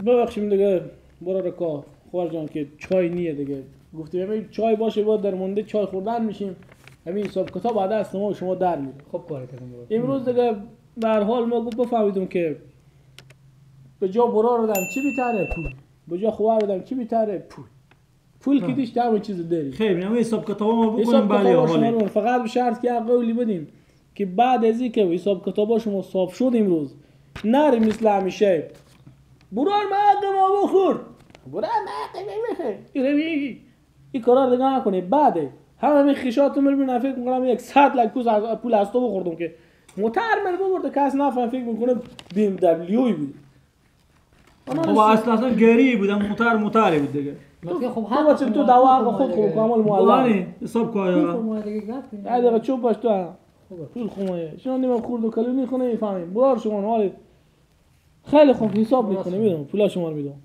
ببخشیم دیگه برو رکا خواهر جان که چای نیه دیگه. گفتیم همین چای باشه باید در مونده چای خوردن میشیم. همین حساب کتاب بعد از ما شما در میره. خب کار کردم. امروز دیگه به هر حال ما گفت بفهمیدم که به جا برار دادم چی بیتره پول، به جا خوار دادم چی بیتره پول. پول که دیش همه چیز داری. خیلی همین حساب کتاب ما بکنیم. بله حالی فقط به شرط که قولی بدیم که بعد از اینکه حساب کتاب شما صاف شد امروز نری مثل همیشه برار ما ما بخور، برار ما بخور، این کارا دیگه نکنی. بعد همه خیشاتون میبینن فکر میکنم 100 لک پول از تو بخوردم که موتر من ببرده کس نفهم فکر میکنه بی ام دبلیو بود. خب اصلا گری بودم، موتر بود دیگه. خب تو بچه تو دوا خود خوب کامل معلم حساب کن. یه دقیقه چوب باش تو پول خونه شما نیم خورد و کلونی خونه میفهمیم برار شما حالی خیلی خوب حساب میکنه میدونم پولا شما رو میدونم.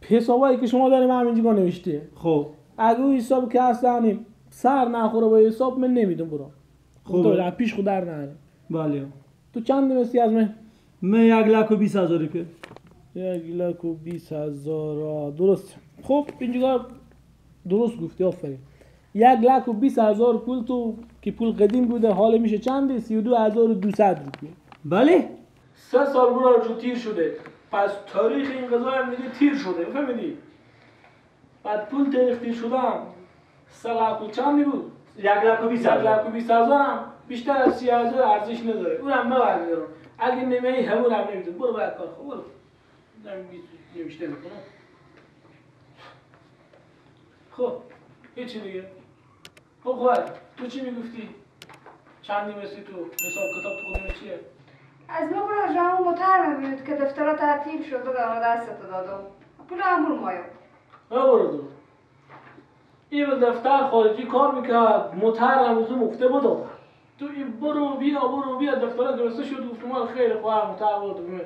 حسابایی که شما داریم همینجا نوشته. خب اگه اون حساب که اصلا سر نخوره با حساب من نمیدونم برا. خب تو پیش خود در نره. بله تو چند مستی از من؟ من 1,20,000 روپیه. 1,20,000 درست. خب اینجا درست گفتی، آفرین. 1,20,000 پول تو که پول قدیم بوده حال میشه چنده؟ 32,200 روپیه. بله 3 سال برار جو تیر شده، پس تاریخ این قضا هم دیگه تیر شده، فهمیدی؟ بعد پول تاریخ تیر شدم 3 لک و چندی بود؟ 1,20,000. 1,20,000 هم بیشتر از 30,000 ارزش نداره. اونم من برمیدارم. اگه نیمه ای همون هم نمیدونم. برو باید کار خب برو. نمیشته میکنم. خب هیچی دیگه. خب خواهر تو چی میگفتی؟ چندی مثلی تو حساب کتاب تو خودم چیه؟ از ما برو جامو موتر میبینید که دفترها تعطیل شد دادم و دستت دادم. پول امور مایو. برو دو. این به دفتر خارجی کار میکرد، موتر هم مفته بود. تو این برو بیا برو بیا دفتر درسته شد گفتم مال خیر خواهر موتر بود.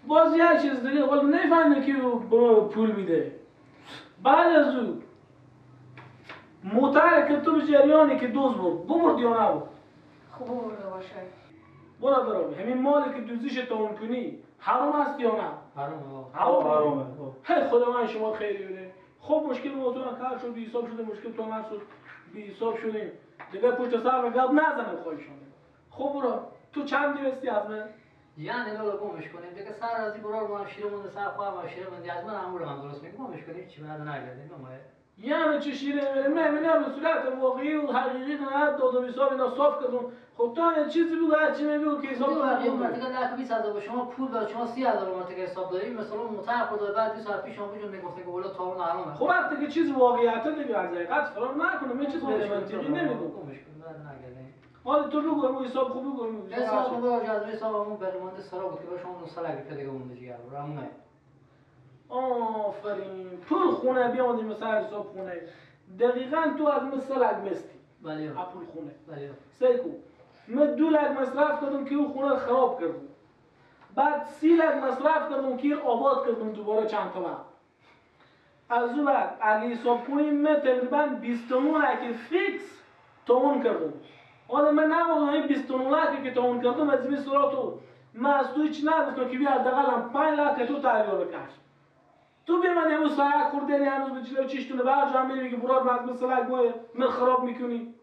باز یه چیز دیگه ولی نفهمیدم که به پول میده. بعد از او موتر که تو به جریانی که دوز برد ببرد یا نبرد؟ خوب برده باشه. برادرم همین مالی که دوزیش تموم کنی حرام است یا نه؟ حرامه. هی خدا من شما خیلی بده. خب مشکل ما تو کار شد بی حساب شده، مشکل تو من شد بی حساب شدیم دیگه پشت سر من گپ نزنم خواهشم. خب برو تو چند دیوستی از من؟ یعنی لولا گمش کنیم دیگه سر از این برار ما شیر مونده سر خواهم ما شیر مونده از من امور هم درست میگم گمش کنیم چی من نگردیم ما یعنی چه شیره من میگم به صورت واقعی و حقیقی نه دادم حساب اینا صاف کردم. خب تو هم چیزی بگو هر چی میگو که حساب واقعی اون دیگه 1,20,000 با شما پول داد شما 30,000 ما دیگه حساب داریم مثلا موتر خدا بعد 20 ساعت پیش شما بجون میگفت که والا تاون حرامه. خب وقتی که چیز واقعیت دیگه از حقیقت فرار نکنه من چیز غیر منطقی نمیگم. گمش کن من نگردیم. حالا تو بگو همون حساب خوب بگو. حساب ما از حساب اون برمانده سرا بود که با شما 9 لک دیگه مونده دیگه رامونه. آفرین پول خونه بیامدیم مثل حساب خونه دقیقاً تو از مثل لک مستی. بله پول خونه. بله سیکو من 2 لک مصرف کردم که او خونه خراب کردم، بعد 30 لک مصرف کردم که آباد کردم دوباره چند تا بعد از اون بعد اگه حساب کنیم من تقریبا 29 لک فیکس تاون کردم. حالا من نمیدونم این 29 لکی که تاون کردم از این صورت من از تو هیچ نگفتم که بیا حداقل 5 لک تو تغییر بکش. تو به من امروز سایه خورده هنوز به جلو چشتونه برجا هم میگی برار من از مثل من خراب میکنی.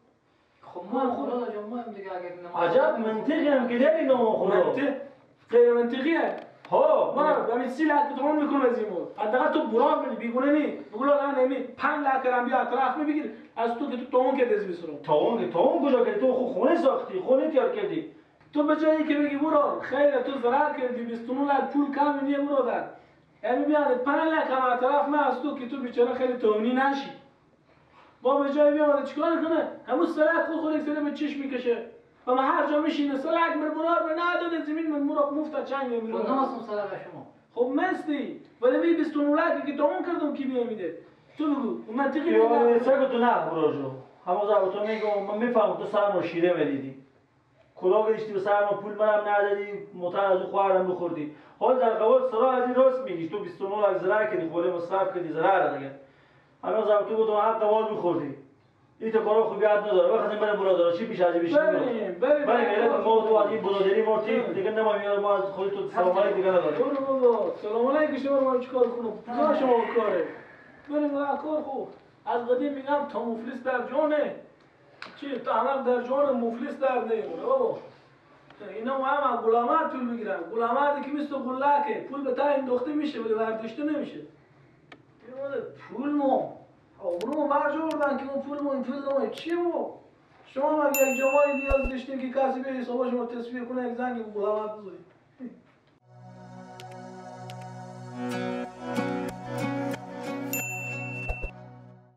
خب ما خدا جان ما هم دیگه اگه عجب منطقی هم که داری نام خدا منطق غیر منطقیه. ها من همین 30 لک تومان میکنم از این مول حداقل تو برار بدی بیگونه نی بگو نه نمی 5 لک هم بیا اطراف میبگیر از تو که تو تاون که دز بیسرم تاون تاون کجا کردی تو خونه ساختی خونه تیار کردی تو به جایی که بگی برار خیر تو ضرر کردی 29 لک پول کم نیه برادر یعنی بیاد 5 لک هم اطراف من از تو که تو بیچاره خیلی تاونی نشی با به جای بیامده چیکار کنه همون سلک خود یک سری به چشم میکشه و من هر جا میشینه سلک من برار به نداده زمین من مرا مفت چنگ میره. خب نماستم سلک شما خب مستی ولی می 29 لکی که تموم کردم کی بیه میده تو بگو منطقی میگه سگو تو نه براجو همون زبا تو میگم من میفهمم تو سر ما شیره میدیدی کلا گذاشتی به سر ما پول منم ندادی موتر از اون خواهرم بخوردی حال در قبال سرا از این راست میگی تو 29 لک ضرر کردی خوره مصرف کردی ضرر دیگه همون زبا تو گفتم حق قبال میخوردی. این تو کارا خوبیت نداره. وقتی بریم برادر چی پیش از این بریم بریم بریم ما تو از این برادری مرتی دیگه نمیام ما از خود تو سلام علیک دیگه نداریم. برو بابا سلام علیک شما ما چیکار کنم؟ کجا شما کاره؟ بریم کار خوب. از قدیم میگم تا مفلس در جانه چی تا احمق در جان مفلس در نیمونه بابا. اینا هم از غلامت پول میگیرن. غلامت که مثل قلکه پول به ته انداخته میشه ولی برداشته نمیشه. پول ما آبرومو برج آوردن که اون پول ما این پول ما چیه بابا؟ شما اگه یک جمعی نیاز داشتین که کسی به حساب شما تصفیه کنه یک زنگ به غلامت بزنید.